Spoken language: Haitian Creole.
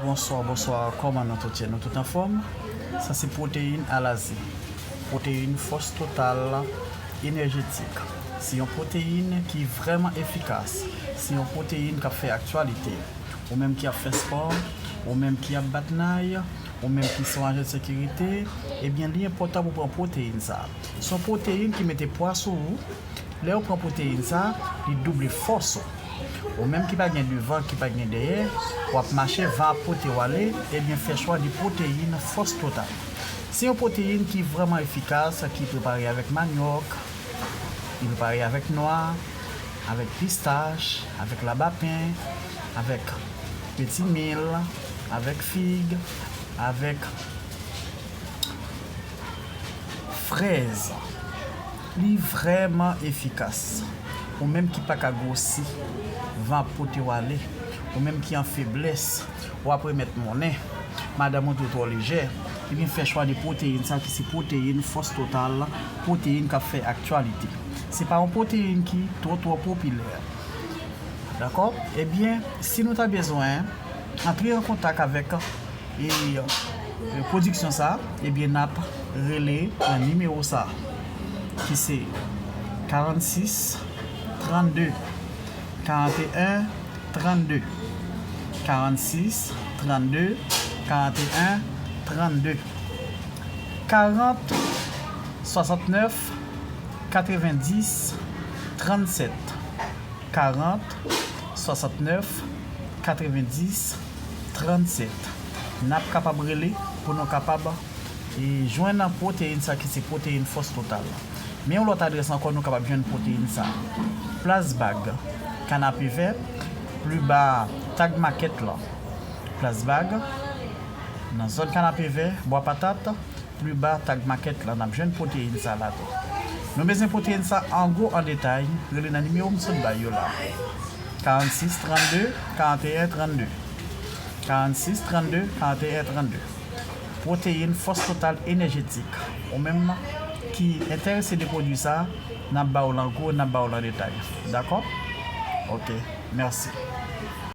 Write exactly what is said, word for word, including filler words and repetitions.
Bonswa, bonswa, kòman nou tout ye? Nou tout anfòm? Sa se pwoteyin alaze. Pwoteyin fòs total enèjetik. Se yon pwoteyin ki vrèman efikas. Se yon pwoteyin k ap fè aktyalite. Ou menm ki ap fè spò, ou menm ki ap bat nay, ou menm ki se yon ajan de sekirite, ebyen, li enpòtan pou pran pwoteyin sa a. Se yon pwoteyin ki mete pwa sou ou. Lè ou pran pwoteyin sa a, li double fòs ou. Ou menm ki pa gen devan, ki pa gen dèyè, w ap mache, van ap pote w ale, ebyen, fè chwa de pwoteyin fòs total. Se yon pwoteyin ki vrèman efikas, ki prepare avèk manyòk, li prepare avèk nwa, avèk pistach, avèk labapen, avèk peti mil, avèk fig, avèk frèz. Li vrèman efikas. Ou menm ki pa ka gwosi, van ap pote w ale. Ou menm ki an feblès, w ap remèt monnen. Madanm ou tou twò lejè. Ebyen, fè chwa de pwoteyin sa ki se pwoteyin fòs total, pwoteyin k ap fè aktyalite. Se pa yon pwoteyin ki twò, twò popilè. Dakò? Ebyen, si nou ta bezwen, antre an kontak avèk e, e pwodiksyon sa, ebyen, n ap rele nan nimewo sa, ki se karannsis trannde karanteyen trannde. Karannsis trannde karanteyen trannde. Karant swasantnèf katrevendis trannsèt. Karant swasantnèf katrevendis trannsèt. N ap kapab rele pou nou kapab e jwenn pwoteyin sa ki se pwoteyin fòs total. Men yon lòt adrès ankò nou kapab jwenn pwoteyin sa. Plas Bag, Kanapevè, pli ba Tag Makèt la. Plas Bag, nan zòn Kanapevè, Bwa Patat, pli ba Tag Makèt la, n ap jwenn pwoteyin sa ladan. Nou bezwen pwoteyin sa an gwo, an detay, rele nan nimewo m sot bay yo la. Karannsis trannde karanteyen trannde. Karannsis trannde karanteyen trannde. Pwoteyin fòs total enèjetik. Ou menm ki enterese de pwodui sa, n ap ba w l an gwo, n ap ba w l an detay. Dakò? Ok, mèsi.